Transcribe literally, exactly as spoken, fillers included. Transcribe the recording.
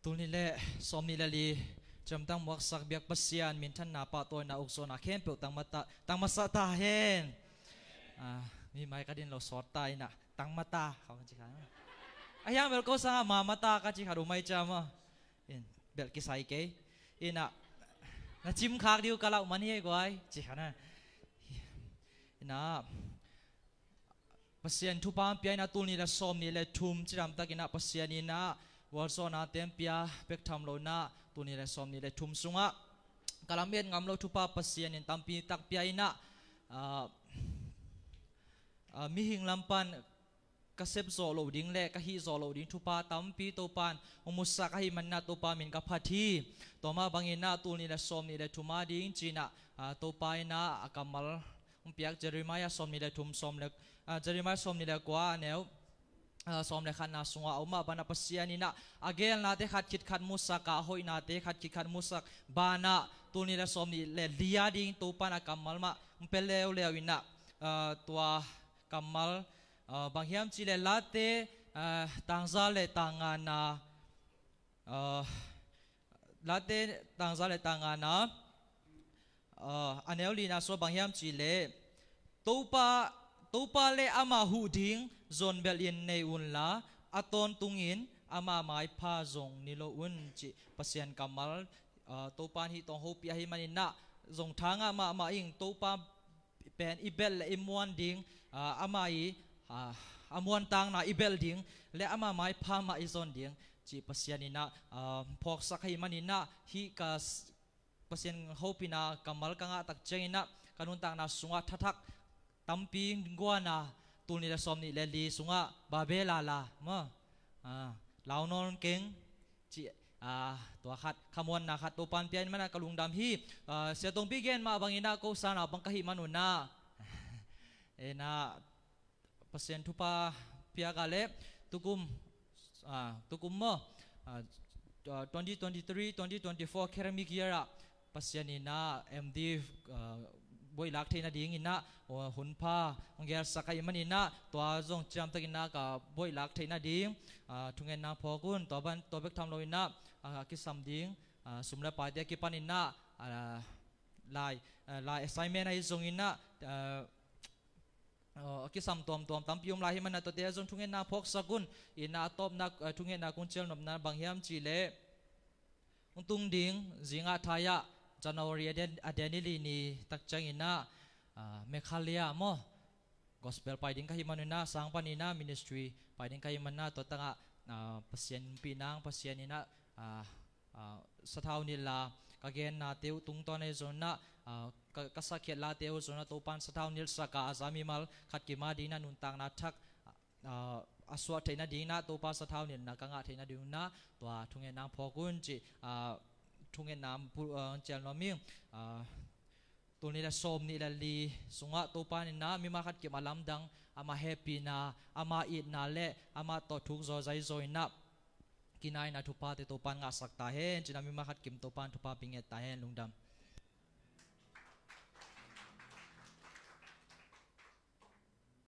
Tul nih le sawm nih le li ciamtang muaksak biak Pasian minthanna pahtawina ukzawhna khempeuh tang mata, tang masa ta hen. Ah, mi mai ka din lo sawt ta inah tang mata khau ci kha. A hiang bel ko sangah ma mata ka ci kha do mai ciam ah. In bel kisai kei. Inah na cim khak diu ka lauh man hi ei guai ci kha na. Inah Pasian thupha pia inah tul nih le sawm nih le thum cidam tak inah Pasian inah vualzawhnate'n pia bek tham lo inah tul nih le sawm nih le thum sungah ka lamet ngam lo thupha Pasian in tampi tak pia inah, ah, ah, mihing lam pan ka sep zawh loh ding le ka hih zawh loh ding thupha tampi Topa'n hong musak ahih man inah Topa min ka phat hi. Tua mah bang inah tul nih le sawm nih le thum a ding ci inah, ah, Topa inah a kammal hong piak Jeremiah sawm nih le thum sawm le, ah, Jeremiah sawm nih le kua a neu, ah, sawm le khatna sungah a om mah banah Pasian inah a geelnate khat khit khat musak a, a hoihnate khat khit khat musak banah tul nih le sawm nih le li a ding Topa'n a kammal mah hong pia leuleu inah, ah, tua kammal, ah, bang hiam cih le Late, ah, tangza le tangngana, ah, Late tangza le tangngana, ah, a neu lina sua bang hiam cih le Topa, Topa le ama huh ding zon belhin nei unla a tawntungin ama maipha zong ni lo un cih Pasian kammal, ah, Topa'n hih tawng hopih ahih man inah zong tha ngah mahmah ing. Topa pen i belh le i muan ding, ah, ama i, ah, a muantakna i belh ding le ama maipha mah i zon ding cih Pasian inah, ah, phawksak ahih man inah hih ka s-, Pasian hopihna kammal ka ngah tak ciang inah ka nuntakna sungah thathak tampi guan a tul nih le sawm nih le li sungah Babel a la maw, ah, lau nawn keng cih, ah, tua khat khamuanna khat Topa'n pia ahih man inah ka lungdam hi. Ah, Sia Tongpi gen mah bang inah ko sangah bang ka hih man un ah, inah Pasian thupha piak a le tukum, ah, tukum maw, ah, ah, twenty twenty-three, twenty twenty-four academic year ah Pasian inah M D, ah, buailak theih nading inah, ah, hunpha hong gelsak ahih man inah tua zong ciamtak inah ka buailak theih nading, ah, thungetna phawk un. Tua ban, tua bek tham lo inah, ah, a kisam ding, ah, sum le paite a kipan inah, ah, lai, ah, lai assignment ahi zong inah, ah, ah, a kisam tuamtuam tampi om lai ahih man inah tuate ah zong thungetna phawksak un. Inah a tawpna, ah, thungetna kong cialnopna bang hiam cih le hong tung ding zingah thai ah January a den, a den ni li ni tak ciang inah, ah, Meghalaya maw, gospel pai ding ka hih man un ah, sang pan inah ministry pai ding ka hih man ah, tua tangah, ah, Pasian pih nang, Pasian inah, ah, ah, sathau nilh la ka gennate uh tungtawn ahi zong inah, ah, ka, ka sakhiat late uh zong inah Topa'n sathau nilhsak a, a za mimal khat kim a ding inah nuntakna thak, ah, a suah theih nading inah Topa sathau nilhna ka ngah theih nading inah tua thungetna phawk un cih, ah, thungetna pu-, ah, cialnuam ing. Ah, tul nih le sawm nih le li sungah Topa inah mimal khat kim a lamdang, ama hehpihna, ama itna le ama tawh thuk zaw zai zaw inah kinaina thuphate Topa'n ngahsak ta hen. Ci inah mimal khat kim Topa'n thupha pia nget ta hen. Lungdam.